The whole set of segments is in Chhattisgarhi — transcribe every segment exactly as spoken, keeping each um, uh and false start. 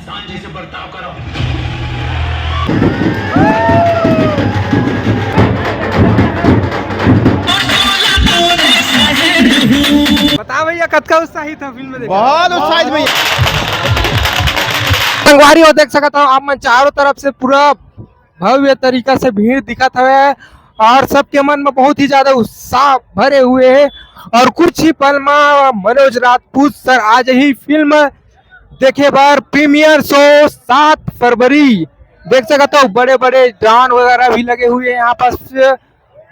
इंसान जैसे बर्ताव करो। बता भैया, कतका उत्साहित है फिल्म देखे? बहुत उत्साहित भैया। संगवारी हो, देख सकत हो आप मन, चारों तरफ से पूरा भव्य तरीका से भीड़ दिखत हवे और सबके मन में बहुत ही ज्यादा उत्साह भरे हुए है। और कुछ ही पल में मनोज राजपूत सर आज ही फिल्म देखे बर प्रीमियर शो सात फरवरी। देख सकत हो, बड़े बड़े ड्रोन वगैरह भी लगे हुए हैं यहाँ पास।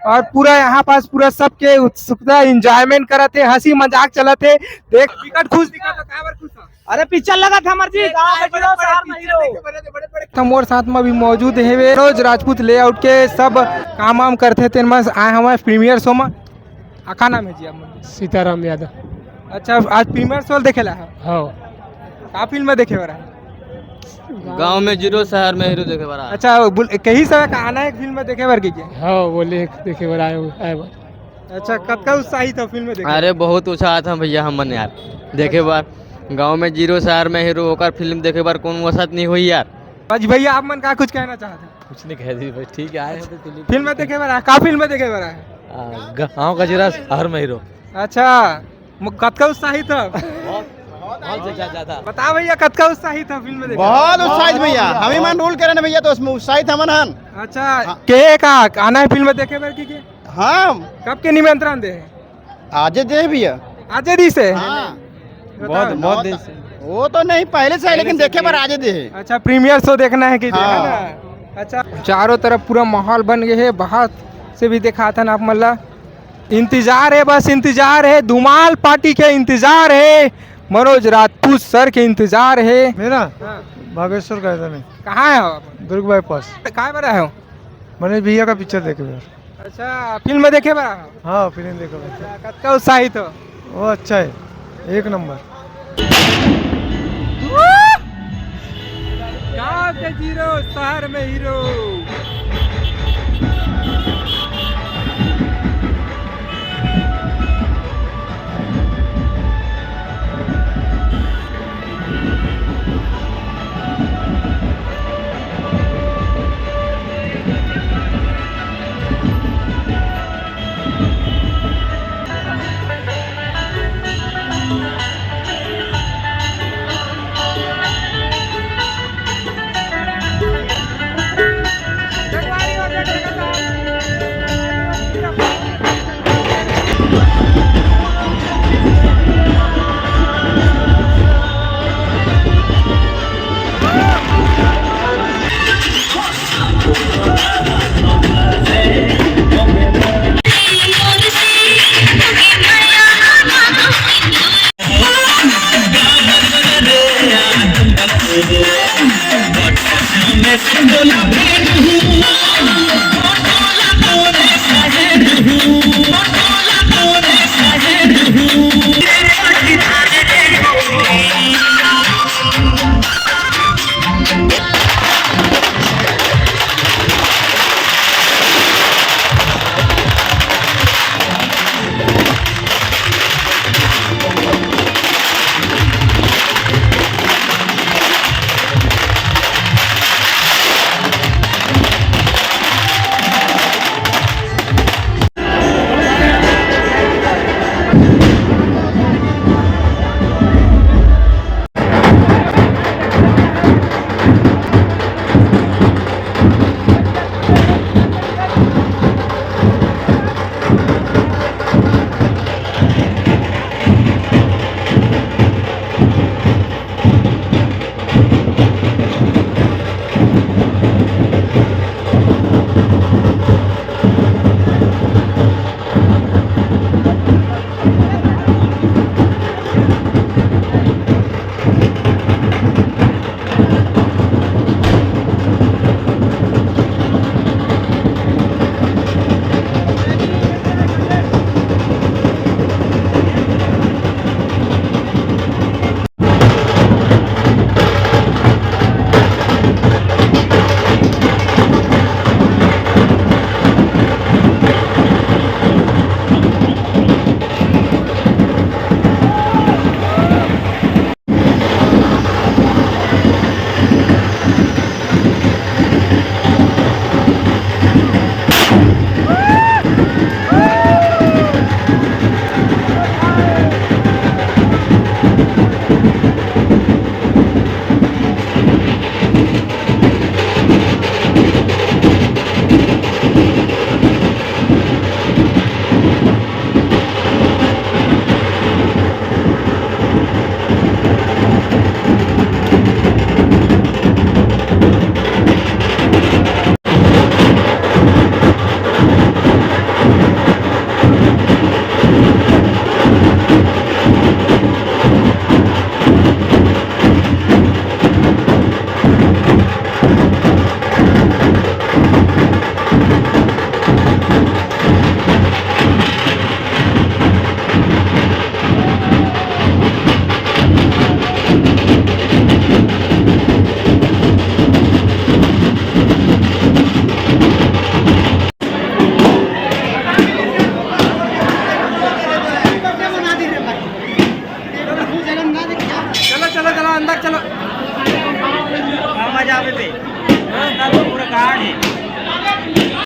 और पूरा यहाँ पास पूरा सबके उत्सुकता, एंजॉयमेंट करत हे, हंसी मजाक चलत हे। देख, विकट खुश दिखत हे, काबर खुश हे? अरे पिक्चर लगत हे हमर जी, गाँव के हीरो, शहर में हीरो। तो मोर साथ में भी मौजूद हे वे मनोज राजपूत लेआउट के सब काम वाम करथे, तेन में आए हवं प्रीमियर शो में। आ, का नाम है जी आप मन? सीताराम यादव। अच्छा, आज प्रीमियर शो देखे ला है? हाँ। का फिल्म में देखे बर है? गाँव में जीरो, शहर में हीरो देखे बर आए। अच्छा, बोल, कहीं से का आना है फिल्म में देखे बर के क्या? हाँ, बोले देखे बर आए हो, आए बर। अच्छा, कतका उत्साहित हो फिल्म में देखे? अरे, बहुत उत्साहित हम भैया, हम मन यार देखे बर। गाँव में जीरो, शहर में हीरो, ओकर फिल्म देखे बर कौन वसत नहीं हुई यार। आज भैया, आप मन का कुछ कहना चाहते हैं? कुछ नहीं कह दी भाई, ठीक है, आए हैं तो फिल्म फिल्म में देखे बर आए, का फिल्म में देखे बर आए? आ, ग-, गाँव का जीरो, शहर में हीरो। अच्छा, मु-, कतका उत्साहित है? बहुत, बहुत ज्यादा। बता भैया, कतका उत्साहित है फिल्म देखे? बहुत उत्साहित भैया, हम ही मन रोल करे ना भैया, तो उसमें उत्साहित हमन हन। अच्छा, हाँ। के का आना है फिल्म देखे बर की के? हाँ। कब के निमंत्रण दे? आजे दे भैया। आजे दी से? हाँ। बहुत, बहुत दिन से। वो तो नहीं, पहले से है, लेकिन देखे बर आजे दे। अच्छा, प्रीमियर शो देखना है कि हाँ। देखना है? अच्छा, चारों तरफ पूरा माहौल बन गए है, बाहर से भी दिखाथन आप मन ला। इंतजार है, बस इंतजार है, धुमाल पार्टी के इंतजार है, मनोज राजपूत सर के इंतजार है। मेरा हाँ। भागेश्वर का है, मैं। कहाँ है आप? दुर्ग बाईपास। काय बर आए हो? मनोज भैया का पिक्चर देखे बर। अच्छा, फिल्म देखे बर आए हो? हाँ, फिल्म देखे बर। अच्छा, कतका उत्साहित हो? वो अच्छा है, एक नंबर। गांव के जीरो, शहर में हीरो।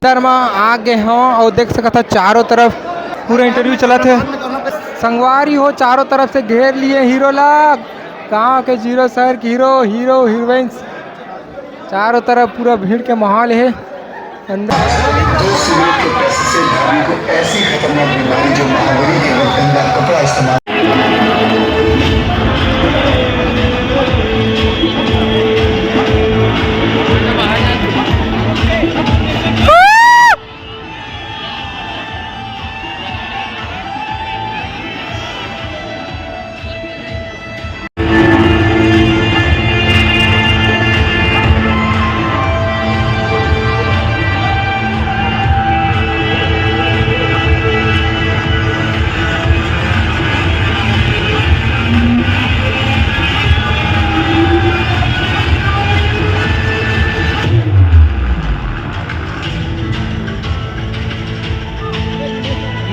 अंदर म आ गे हव अउ देख सकत ह चारों तरफ पूरा interview चलत हे। संगवारी हो, चारों तरफ से घेर लिए हीरो ला, गांव के जीरो, शहर के हीरो, हीरो हीरोइंस, चारों तरफ पूरा भीड़ के माहौल हे। अंदर दो सिगरेट के पैसे से भाभी को ऐसी खतरनाक बीमारी जो महावरी के वक्त गंदा कपड़ा इस्तेमाल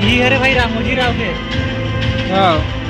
ये हरे भाई रामोजी राव के। हाँ।